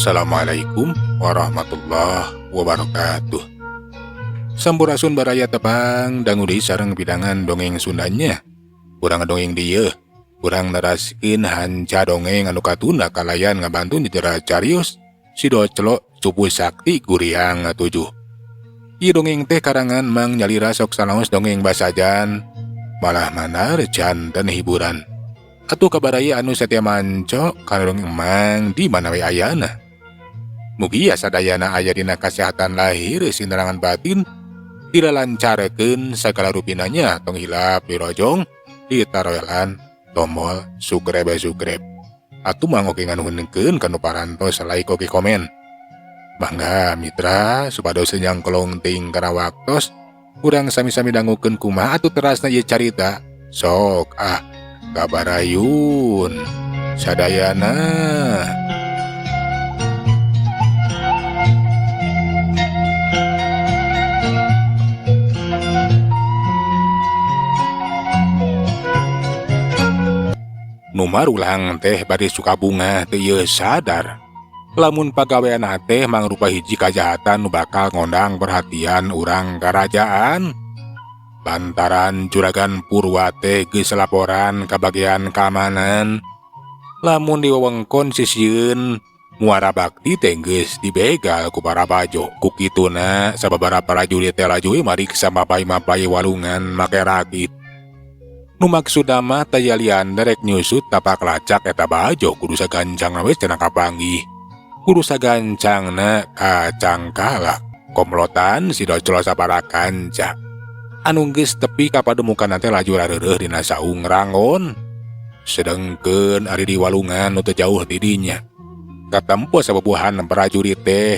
Assalamualaikum warahmatullahi wabarakatuh. Sampurasun baraya, tepang dangu deui sareng pidangan dongeng Sundanya. Urang dongeng dieu, urang neraskeun hanca dongeng anu katunda kalayan ngabantu nyetera carios Si Doclo Cupu Sakti Guriang 7. Ieu dongeng teh karangan Mang Nyalira, sok sanaos dongeng basajan malah manar janten hiburan. Atuh ka baraya anu setia manco kana dongeng Emang di mana we ayana. Mugia sadayana aya dina kasehatan lahir sinerangan batin, dilalancarkeun sagala rupinanya. Tong hilap dirojong, ditaroelan tombol subscribe subscribe. Atuh mang oge nganuhunkeun kanu parantos like oge komen. Mangga mitra, supados nyangkolong ting kana waktos, urang sami-sami dangukeun kumaha atuh terasna ieu carita. Sok ah, kabarayun sadayana. Nu marulang teh bari sukabungah teu ieu sadar lamun pagawean teh mangrupa hiji kajahatan nu bakal ngondang perhatian urang karajaan, lantaran Juragan Purwa teh geus laporan ka bagian keamanan lamun di wewengkon sisieun Muara Bakti teh geus dibegal ku para bajo. Ku kituna sababaraha prajurit teh laju mariksa mapay-mapay walungan make rakit. Nu maksudna mah taya lian rek nyusut tapak lacak eta bajo, kudu sagancangna we cenah kapanggih. Kudu sagancangna kacangkalak. Komplotan si Doclo sapara kanca anu geus tepi ka pademukan teh laju rareureuh dina saung ranggon. Sedengkeun ari di walungan nu teu jauh ti dinya, katempo sabubuhan prajurit teh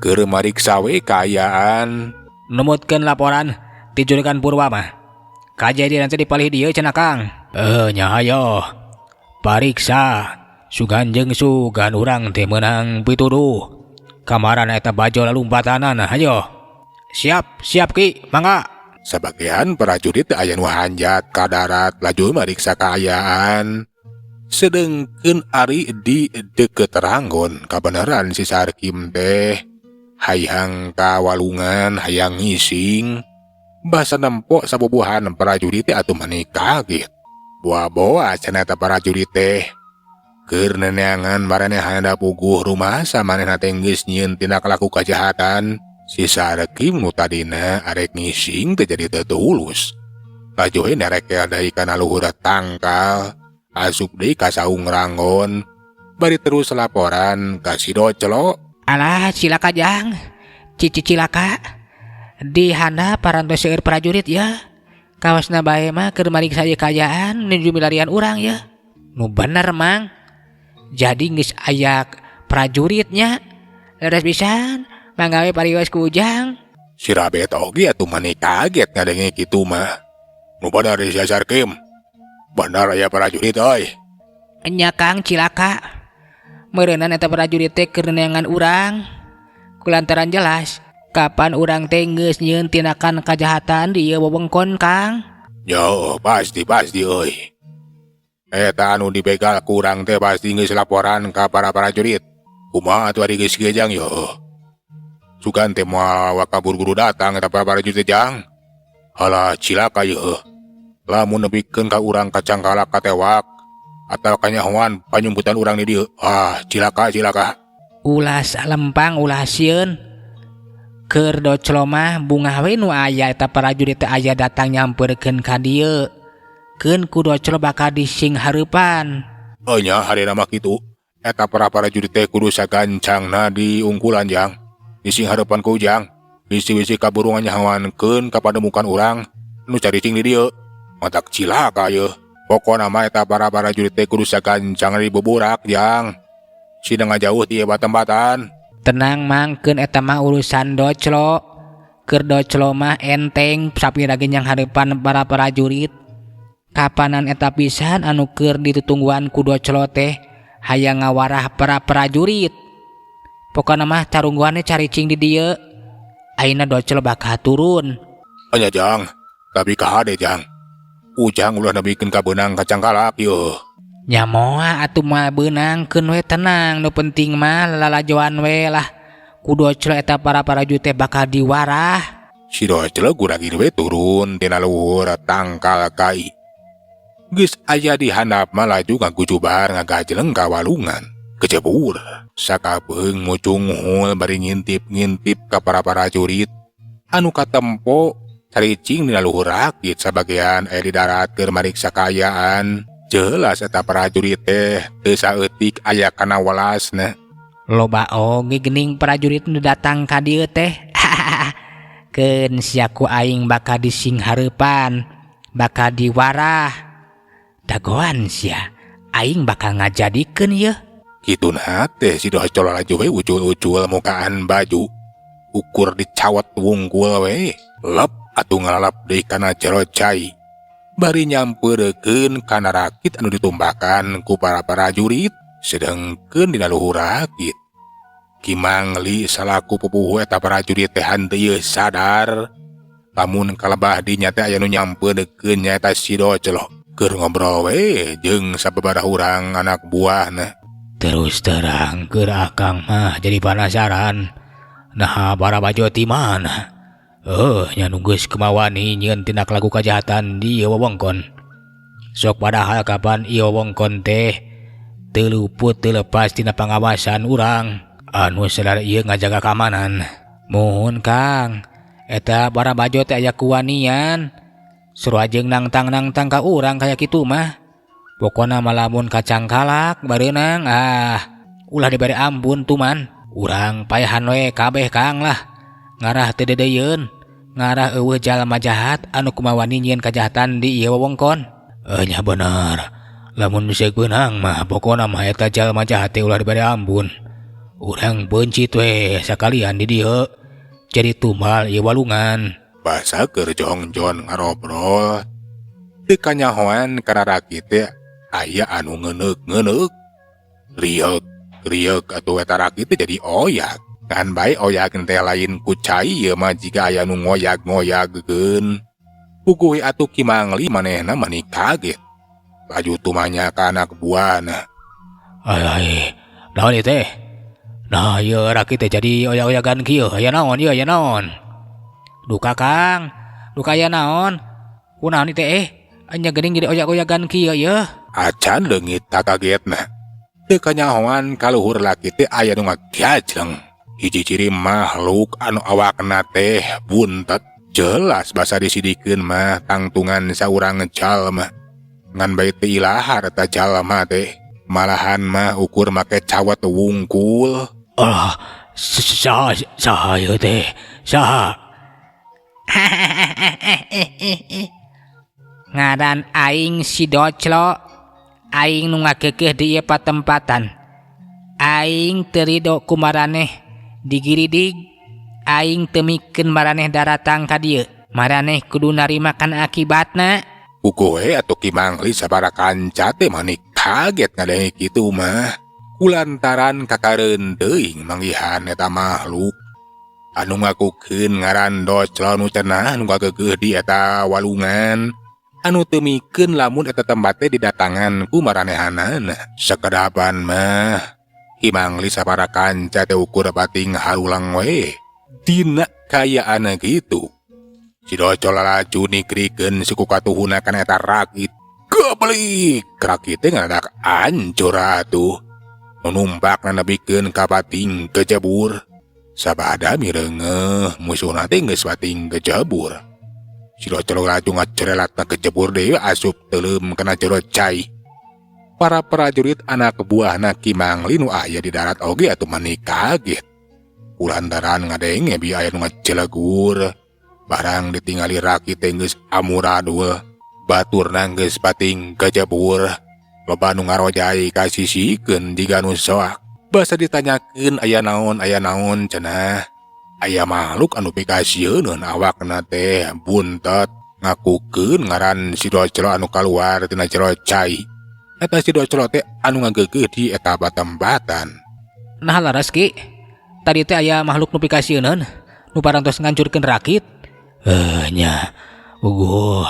keur mariksa we kaayaan. Numutkeun laporan ti Juragan Purwa mah, kajadian teh di palih dieu cenah, Kang. Eh, nya hayo. Pariksa. Sugan jeung sugan urang teh meunang pituduh. Kamarana eta bajo lalumpatanana, hayo. Siap, siap Ki, mangga. Sabagian prajurit teh aya nu hanjat ka darat laju mariksa kaayaan. Sedengkeun ari di deket ranggon, kabeneran si Sarkim teh hayang ka walungan, hayang ngising. Basa nempo sabubuhan prajurit teh atuh mani kaget. Boa-boa cenah eta prajurit teh. Keur neneangan maranehna puguh rumasa manehna teh geus nyieun tindak laku kajahatan. Si Sarkim nu tadina arek ngising teh jadi teu tulus. Laju we nerekel deui kana luhur tangkal, asup deui ka saung ranggon, bari terus laporan ka si Doclo. Alah, cilaka Jang. Cici cilaka. Di handap parantos seueur prajurit ya. Kawasna bae mah keur mariksa ieu kaayaan nuju milarian urang ya. Nu bener, Mang. Jadi geus aya prajuritnya. Leres pisan, mangga we parios ku Ujang. Si Rabet oge atuh mani kaget ngadenge kitu mah. Nu bener si Sarkim. Bener aya prajurit euy. Enya Kang, cilaka. Meureunan eta prajurit teh keur neangan urang. Kulantaran jelas kapan urang teh geus nyieun tindakan kajahatan di ieu wewengkon, Kang. Yo, pasti pasti euy. Eta anu dibegal ku urang teh pasti geus laporan ka para prajurit. Kumaha atuh ari geus kieu, Jang, yo? Sugan teh moal kaburu-buru datang eta para prajurit teh, Jang. Halah, cilaka yeuh. Lamun nepikeun ka urang kacangkalak katewak atau kanyahoan panyumputan urang di dieu. Ah, cilaka cilaka. Ulah lempang, ulah sieun. Keur Doclo mah bungah we nu aya eta prajurit teh aya datang nyamperkeun ka dieu. Keun ku Doclo bakal dising hareupan. Oh nya, harina mah kitu. Eta para prajurit teh kudu sagancangna diungkulan, Jang. Dising hareupan ku Ujang. Bisi-bisi kaburu nganyahoankeun ka pademukan urang nu caricing di dieu. Matak cilaka yeuh. Pokona mah eta para prajurit teh kudu sagancangna dibuburak, Jang. Sina ngajauh ti ieu tempatan. Tenang, Mang, keun eta mah urusan Doclo. Keur Doclo mah enteng sapira ge nyang hareupan para prajurit. Kapanan eta pisan anu keur ditutungguan ku Doclo teh hayang ngawarah para prajurit. Pokona mah carungguannya caricing di dieu. Ayeuna Doclo bakal turun. Anya Jang, tapi kahade, Jang. Ujang ulah nepikeun ka beunang kacangkalak yeuh. Nya moal atuh moal beunang keun we tenang nu penting mah lalajoan we lah. Ku Doclo eta para parajurit teh bakal diwarah. Si Doclo guragir we turun tina luhur tangkal kai. Geus aya di handap mah laju ngagujubar ngagajleng ka walungan. Kecebur. Sakapeung mucunghul bari ngintip-ngintip ka para prajurit anu katempo caricing dina luhur rakit sabagean aya di darat keur mariksa kaayaan. Jelas eta prajurit teh teu saeutik aya kana welasna. Loba oge geuning prajurit nu datang ka dieu teh. Keun sia ku aing bakal disinghareupan, bakal diwarah. Dagoan sia, aing bakal ngajadikeun yeuh. Kituna teh si Docol laju we ucul-ucul mukaan baju. Ukur dicawat wungkul we. Lep atuh ngalalap deui kana jero cai. Bari nyampeurekeun kana rakit anu ditumbakan ku para prajurit. Sedengkeun dina luhur rakit. Ki Mangli salaku pupuhu eta prajurit teh henteu ieu sadar. Lamun kalebah dinya teh aya nu nyampeurekeun nyaeta si Docol. Keur ngobrol we jeung sababaraha urang anak buahna. Terus terang keur akang mah jadi penasaran. Nah para bajo ti mana? Nya nu geus kumawani nyieun tindak laku kajahatan di ieu wewengkon. Sok padahal kapan ieu wewengkon teh teu luput teu lepas tina pangawasan urang anu sadar ieu ngajaga keamanan. Muhun Kang, eta para bajo teh aya kuwanian. Sarua jeung nangtang-nangtang ka urang kaya kitu mah. Pokona mah lamun kacangkalak bareunang ulah dibere ampun tuman. Urang payahan we kabeh Kang lah. Ngarah teu deudeuyeun, ngarah eueuh jalma jahat anu kumawani nyieun kajahatan di ieu wewengkon. Nya bener. Lamun seuk beunang mah pokona mah eta jalma jahat teh ulah dibere ampun. Urang bencit we sakalian di dieu. Jadi tumbal ieu walungan. Basa keur jongjon ngarobrol. Teu kanyahoan kana rakit teh aya anu ngeneuk-ngeneuk. Rieuk, rieuk atuh eta rakit teh jadi oyak. Ngan bae oyak teh lain ku cai ieu mah jiga aya nu ngoyag-ngoyagkeun. Puguh atuh Ki Mangli manehna mani kaget. Laju tumanya ka anak buahna. Ai, naon ieu teh? Nah ieu rakit teh jadi oyak-oyagan kieu. Aya naon ieu, aya naon? Duka Kang, duka aya naon? Kunaon ieu teh? Anya geuning jadi oyak-oyagan kieu yeuh. Acan leungit kakagetna. Teu kanyahoan kaluhur laki teh aya nu ngagajleng. Hiji ciri makhluk anu awakna teh buntet. Jelas basa disidikeun mah tangtungan saurang jalma. Ngan bae teu ilahar eta jalma teh. Malahan mah ukur make cawat wungkul. Ah, saha saha ieu teh? Saha? Ngaran aing si Doclo. Aing nu ngakekeuh di ieu patempatan. Aing teu rido ku maraneh digiridig. Aing teu mikeun maraneh daratang ka dieu. Maraneh kudu narima kana akibatna. Puguh we atuh Ki Mangli sabara kanca teh mani kaget ngadenge kitu mah. Kulantaran kakareun teuing manggihan eta makhluk. Anu ngakukeun ngaran Doclo nu cenah nu ngageugeih di eta walungan. Anu teu mikeun lamun eta tempat teh didatangan ku maranehanana. Sakedapan mah Ki Mangli sabara kanca teh ukur bating harulang we. Dina kayaanna kitu. Si Docol laju nikrikeun suku katuhuna kana eta rakit. Gablik! Rakit teh ngadadak ancur atuh. Nu numpakna nepikeun ka bating kejebur. Sabada mireungeuh musuhna teh geus bating kejebur. Si Docol laju ngacerelatna kejebur deui asup teuleum kana jero cai. Para prajurit anak buahna Ki Mangli nu aya di darat oge atuh mani kaget. Kulantaran ngadenge bi aya nu ngacelegur. Barang ditingali rakit teh geus amuradul. Baturna geus bating kejebur. Loba nu ngarojai kasisikeun jiga nu soak. Basa ditanyakeun aya naon cenah. Aya makhluk anu pikasieun awakna teh buntet ngakukeun ngaran si Doclo anu kaluar tina jero cai. Eta si Doclo teh anu ngageugeuh di eta patempatan. Nah laras Ki, tadi teh aya makhluk nu pikasieuneun nu parantos ngancurkeun rakit. Nya, uguh,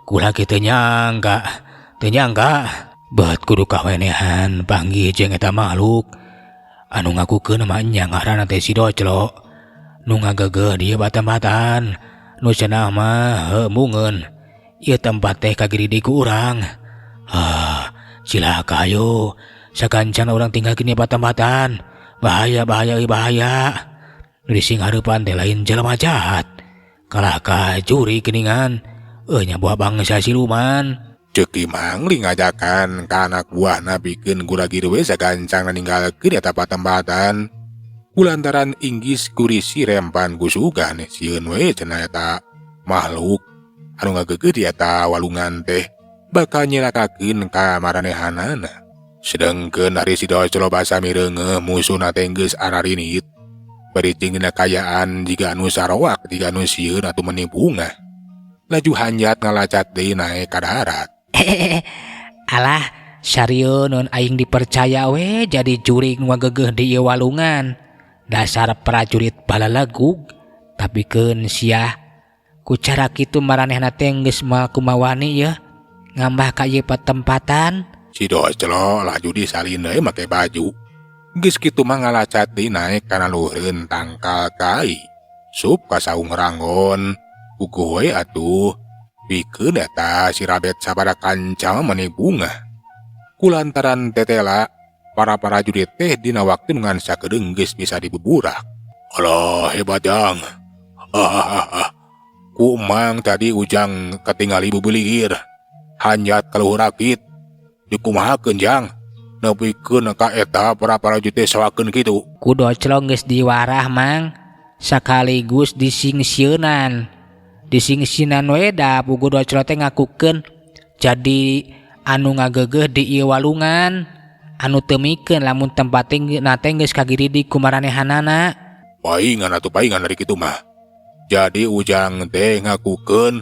kula kieu teu nyangka, teu nyangka. Bet kudu kawenehan panggih jeung eta makhluk anu ngakukeun mah nya ngaranna teh si Doclo nu ngagegeuh di patempatan nu cenah mah heumungeun ieu tempat teh kagiridi ku urang. Ah, cilaka ayo sakancan urang tinggalkeun ieu patempatan. Bahaya bahaya euy bahaya. Nu disinghareupan teh lain jelema jahat. Kalah ka jurig geuningan. Euy nya buah bangsa siluman. Ceuk Ki Mangli ngajakan ka anak buahna pikeun guragir we sagancangna ninggalkeun eta patempatan. Kulantaran inggis kurisi rempan ku sugan sieun we cenah eta makhluk anu ngageugeut di eta walungan teh bakal nyilakakeun ka maranehanana. Sedengkeun ari si Doclo basa mireungeuh musuhna teh geus ararinit. Bari jeung dina kaayaan jiga anu saroak jiga anu sieun atuh meuni bungah. Laju hanjat ngalacat deui naek ka darat. Alah, sarieun aing dipercaya we jadi jurig nu ngageugeut di ieu walungan. Dasar prajurit balalagug, tapi keun sia ku cara kitu maranehna teh geus moal kumawani yeuh ngambah ka ieu patempatan. Si Doclo laju disalin deui make baju. Geus kitu mah ngalacat deui naek kana luhureun tangkal kai. Sup ka saung ranggon. Puguh we atuh. Pikeun eta si Rabet sabada kanca meni bungah. Kulantaran tetela para prajurit teh dina waktu ngan sakedeung geus bisa dibuburak. Alah hebat jang. Hahaha. Ku emang tadi ujang katingali bubuligir. Hanjat ka luhur rakit. Dikumahakeun jang. Nepikeun ka eta para prajurit teh sawakeun kitu. Ku Doclo geus diwarah mang sakaligus disingsieunan. Disingsieunan we da puguh Doclo teh ngakukeun jadi anu ngageugeut di ieu walungan. Anu teu mikeun lamun tempat na teh geus kagiridi ku maranehanana. Paingan atuh paingan ari kitu mah. Jadi ujang teh ngakukeun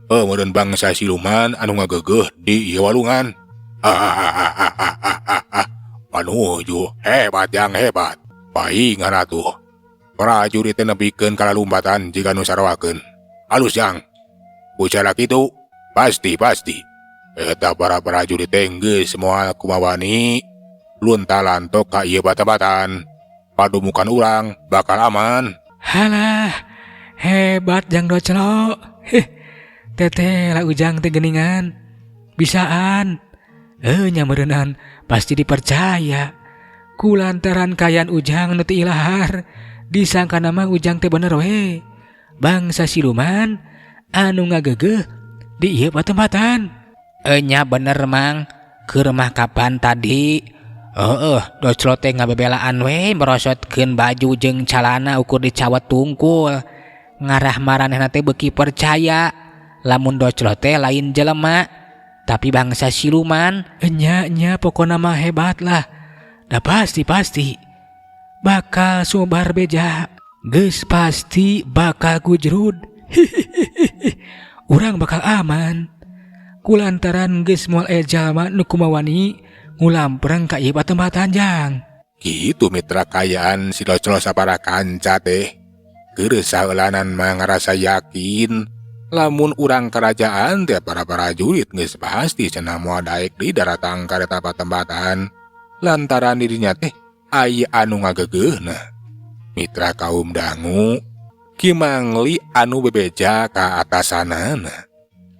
meureun bangsa siluman anu ngageugeut di ieu walungan. Hahaha. Panuju hebat yang hebat. Paingan atuh. Prajurit teh nepikeun kalalumpatan jiga nu sarawakeun. Alus jang. Ku cara kitu pasti pasti. Eta para prajurit teh geus moal kumawani lunta-lantok ka ieu patempatan. Padumukan urang bakal aman. Halah, hebat jang Doclo. Heh, teteh lah ujang teh geuningan. Bisaan. Nya meureunan pasti dipercaya. Kulantaran kayan ujang nu teu ilahar, disangka nama ujang teh bener we. Bangsa siluman anu ngagegeuh di ieu patempatan. Nya bener mang, keur mah kapan tadi? Heeh, Doclo teh ngabebelaan we merosotkeun baju jeung calana ukur dicawat tungkul. Ngarah maranehna teh beuki percaya lamun Doclo teh lain jelema tapi bangsa siluman. Nya nya pokona mah hebat lah. Da pasti pasti bakal sumebar beja. Geus pasti bakal gujrud. Hihihihi. Urang bakal aman. Kulantaran geus moal aya jalma nu kumawani ngulampreng ka ieu patempatan jang. Kitu mitra kayaan si Doclo sapara kanca teh. Keur saheulanan mah ngarasa yakin lamun urang kerajaan teh para prajurit geus pasti cenah moal daek di daratang ka eta patempatan. Lantaran dirinya teh aya anu ngagegeuhna. Mitra kaum dangu Ki Mangli anu bebeja ka atasanana.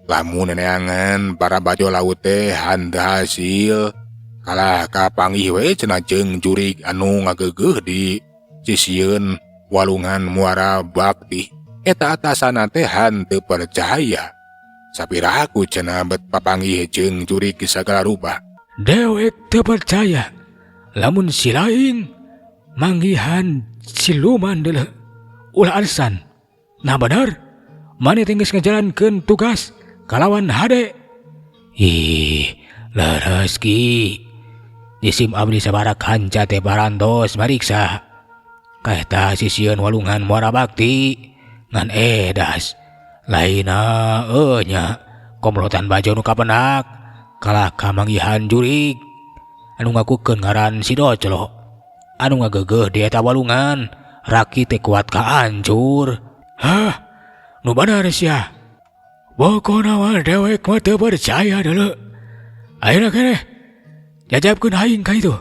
Lamun neneangan para bajo laut teh henteu hasil kalah kapanggih we cenah jeung jurig anu ngagegeuh di sisieun walungan Muara Bakti. Eta atasana teh henteu percaya. Sapiraku cenah bet papanggih jeung jurig sagala rupa. Dewek teu percaya lamun si laing manggihan siluman deuleu. Ulah alasan. Nah bener, maneh teh geus ngajalankeun tugas kalawan hade. Ih, leres ki. Jisim abdi sabara kanca teh parantos mariksa. Kaeta sisieun walungan Muara Bakti ngan edas. Lainna eueuh nya komplotan bajo nu kapenak kalah kamanggihan jurig anu ngakukeun ngaran si Doclo anu ngagegeuh di eta walungan raki teh kuat kahancur. Hah, nu bener sia. Pokona mah dewek mah teu percaya deuleu. Ayeuna keneh Jajabkeun aing ka itu.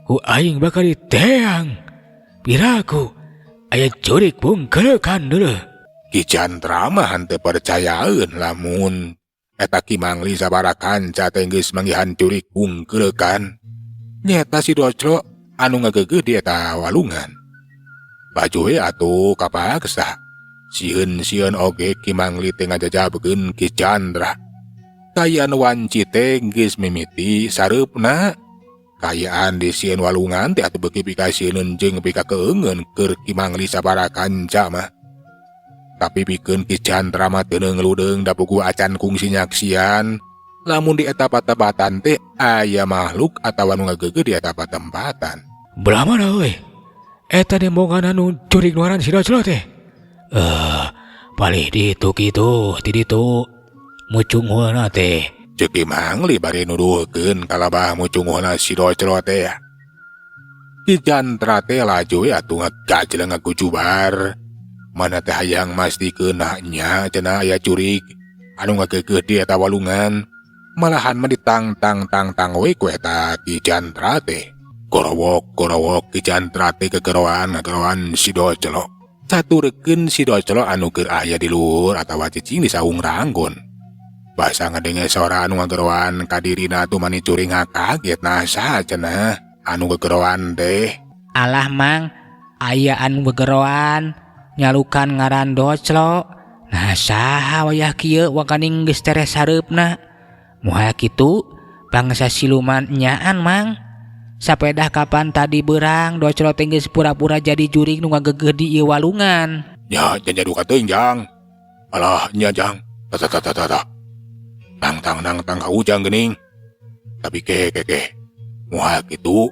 Ku aing bakal diteang. Piraku aya jurig bungkeulekan deuleuh. Ki Chandra mah henteu percayaeun lamun eta Ki Mangli sabaraha kanca teh geus manggihan jurig bungkeulekan. Nyeta si Doclo anu ngageugeuh di eta walungan. Baju we atuh kapaksa. Sieun-sieun oge Ki Mangli teh ngajajabkeun Ki Chandra. Kaayaan wanci teh geus mimiti sareupna. Kaayaan di sieun walungan teh atuh beuki pikasieun jeung pikakeungeun keur Ki Mangli sabaraha kanca mah. Tapi pikeun Ki Chandra mah teu ludeung da puguh acan kungsi nyaksian. Lamun di eta patempatan teh aya makhluk atawa nu ngageugeuh di eta patempatan. Belah mana euy? Eta nembongan anu jurig nu ngaran si Doclo teh. Palih ditu kitu, ti ditu. Mucunghulna teh. Ceuk Ki Mangli bari nuduhkeun kalabah mucunghulna si Doclo teh. Ki Chandra teh laju we atuh ngagajleng ngagujubar. Mana teh hayang mastikeun nya cenah aya jurig anu ngageugeuh di eta walungan. Malahan mah ditang-tang-tang-tang we ku eta Ki Chandra teh. Gorowok-gorowok Ki Chandra teh kegeroan ngageroan si Doclo. Caturekeun si Doclo anu keur aya di luhur atawa cicing di saung ranggon. Basa ngadenge sora anu ngageroan ka dirina atuh mani curing kaget nah saha cenah anu gegeroan teh. Alah Mang, aya anu gegeroan nyalukan ngaran Doclo. Nah saha wayah kieu wakaning geus tereh sareupna. Moal kitu bangsa siluman nyaan Mang. Sapedah kapan tadi berang Doclo teh geus pura-pura jadi jurig nu ngagegeuh di ieu walungan. Nya jangan duka teuing Jang. Alah nya Jang. Ta ta ta ta ta. Nang tang nang tang ka ujang geuning. Tapi ke ke ke. Moal kitu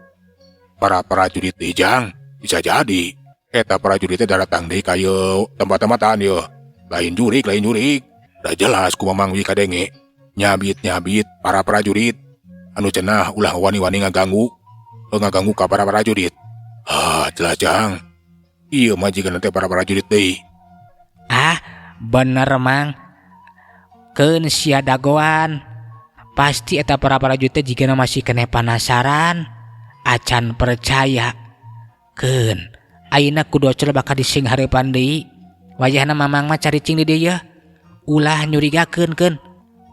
para prajurit teh Jang bisa jadi eta prajurit teh datang deui ka ieu tempat-tempatan ieu. Lain jurig, lain jurig. Da jelas ku Mamang wi kadenge. Nyabit-nyabit para prajurit anu cenah ulah wani-wani ngaganggu. Ngaganggu ka para prajurit. Ah, jelas Jang. Ieu mah jigana teh para prajurit deui. Ah, bener Mang. Keun sia dagoan. Pasti eta para prajurit teh jigana masih kene penasaran. Acan percaya. Keun, ayeuna ku Doclo bakal dising hareupan deui. Wayahna Mamang mah caricing di dieu. Ulah nyurigakeun keun.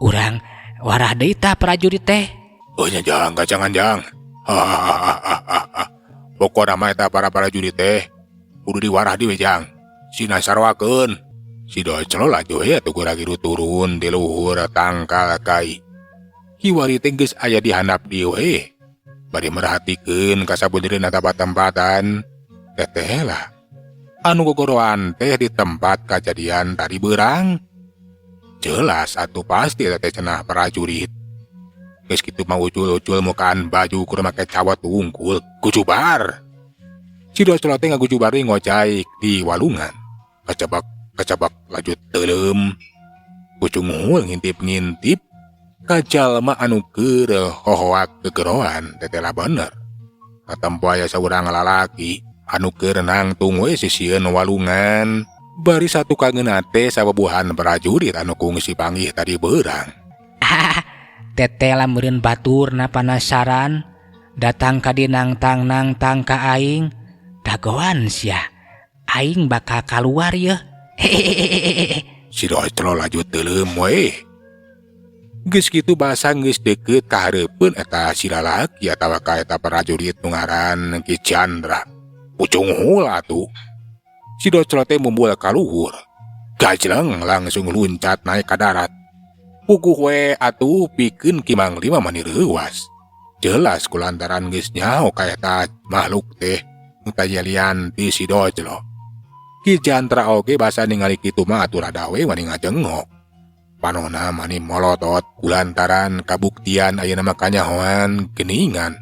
Urang warah deui tah prajurit teh. Oh nya Jang, kacangan Jang. Hahaha. Pokona mah eta para prajurit teh kudu diwarah deui Jang. Sina sarwakeun. Si Doclo laju we atuh gura-giru turun di luhur tangkal kai. Kiwari teh geus aya di handap dieu we. Bari merhatikeun ka sabudereun eta patempatan. Teteh lah. Anu gogoroan teh di tempat kajadian tadi beurang. Jelas atuh pasti eta teh cenah prajurit. Geus kitu mah ucul-ucul mukaan baju kudu make cawat wungkul gujubar. Si Doclo teh ngagujubar deui ngocaik di walungan. Kacabak kacabak laju teuleum. Kucunghul ngintip-ngintip ka jalma anu keur hohoak gegeroan teteh lah bener. Katempo aya saurang lalaki anu keur nangtung we sisieun walungan. Bari satukangeunna teh sabubuhan prajurit anu kungsi panggih tadi beurang. Teteh lah meureun baturna panasaran datang ka dieu nangtang nangtang ka aing. Dagoan sia. Aing bakal kaluar yeuh. Hehehe. Si Doclo laju teuleum we. Geus kitu basa geus deukeut ka hareupeun eta si lalaki atawa ka eta prajurit nu ngaran Ki Chandra. Pucunghul atuh. Si Doclo teh mumbul ka luhur. Gajleng langsung luncat naik ka darat. Puguh we atuh pikeun Ki Mangli mah mani reuwas. Jelas kulantaran geus nyaho ka eta makhluk teh nu tayelian ti si Doclo. Ki Chandra oge basa ningali kitu mah atuh rada we mani ngajengok. Panona mani molotot kulantaran kabuktian ayeuna mah kanyahoan geuningan.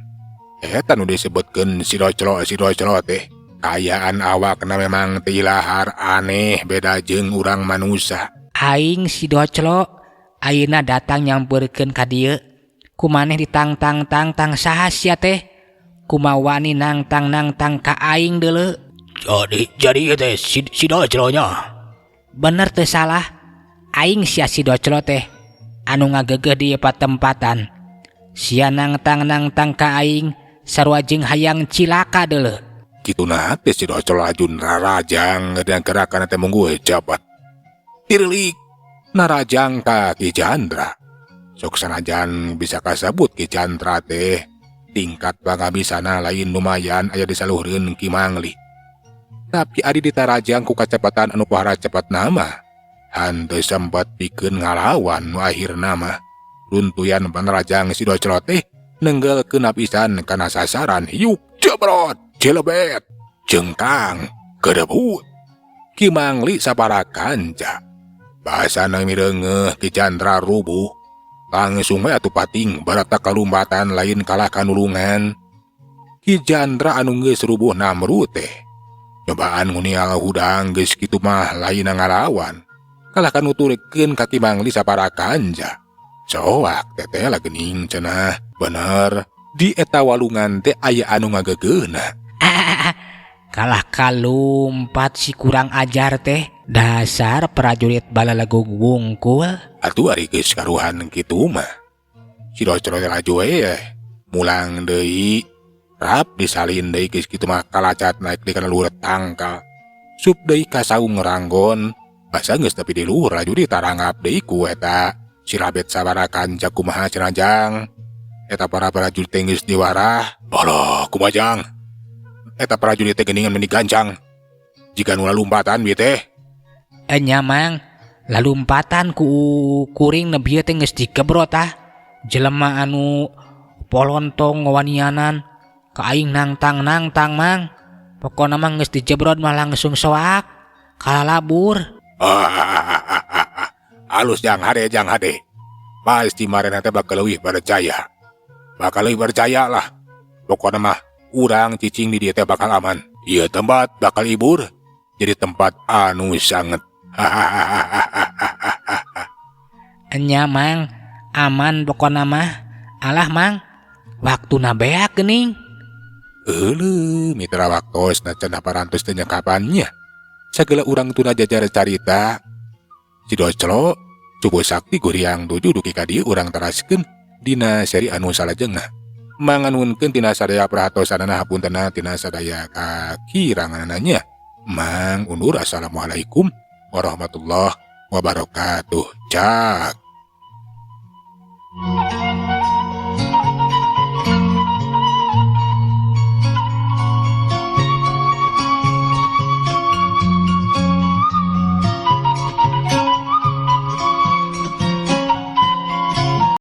Eta nu disebutkeun si Doclo si Doclo teh. Kaayaan awakna memang teu ilahar aneh beda jeung urang manusa. Aing si Doclo ayeuna datang nyamperkeun ka dieu. Ku maneh ditang-tang-tang-tang saha sia teh? Kumaha wani nangtang-nangtang ka aing deuleu? Jadi ieu teh si Doclo nya. Bener teu salah. Aing sia si Doclo teh anu ngagegeh di patempatan. Sia nangtang-nangtang ka aing sarua jeung hayang cilaka deuleu. Kituna teh si Doclo laju narajang dan gerakan teh munggu jabat. Tirilik narajang ka Ki Jandra. Sok sanajan bisa kasebut Ki Jandra teh tingkat pangabisana lain lumayan aya di saluhureun Ki Mangli. Tapi ari ditarajang ku kacepatan anu pohara cepet nama. Henteu sempat pikeun ngalawan nu akhirna mah. Runtuyan panarajang si Doclo teh nenggelkeun pisan kana sasaran hiuk jebrot jelebet jengkang kedebut. Ki Mangli sapara kanca. Basana mireungeuh Ki Jandra rubuh. Langsung we atuh pating barata kalumpatan lain kalah kanulungan. Ki Jandra anu geus rubuh namru teh. Cobaan ngunial hudang geus kitu mah lain ngalawan. Kalah kanuturkeun ka Ki Mangli sapara kanca. Coak teteh lah geuning cenah. Bener, di eta walungan teh aya anu ngagegeuna. Kalah kalumpat si kurang ajar teh. Dasar prajurit balalegug wungkul. Atuh ari geus karuhan kitu mah. Si Doclo teh laju we mulang deui. Rap disalin deui geus kitu mah kalacat naik di kana luhur tangkal. Sup deui ka saung ranggon. Basa geus nepi di luhur laju ditarangap deui ku eta si Rabet sabara kanca kumaha cenah jang. Eta para prajurit teh geus diwarah. Alah kumaha jang. Eta prajurit teh geuningan meni gancang. Jiga nu lalumpatan bieu teh. Enya mang, lalumpatan ku kuring nebi teh geus digebrot ah. Jelema anu polontong ngawanianan ka aing nangtang-nangtang mang. Pokona mah geus dijebrot mah langsung soak kalalabur. Alus jang hade jang hade. Pasti marena teh bakal leuwih percaya. Bakal leuwih percaya lah. Pokona mah urang cicing di dieu teh bakal aman. Ieu tempat bakal ibur. Jadi tempat anu sanget. Enya mang, aman pokona mah. Alah mang, waktuna beak geuning. Euleuh, mitra waktosna cenah parantos teh nyekapannya. Sagala urang tuna jajar carita. Si Doclo, Cubo Sakti Guriang tujuh dugi ka dieu urang teraskeun dina seri anu salajengna. Manganuhunkeun tina sadaya perhatosanana hapuntenna tina sadaya kakiranganana. Mang undur, assalamualaikum warahmatullahi wabarakatuh. Cak.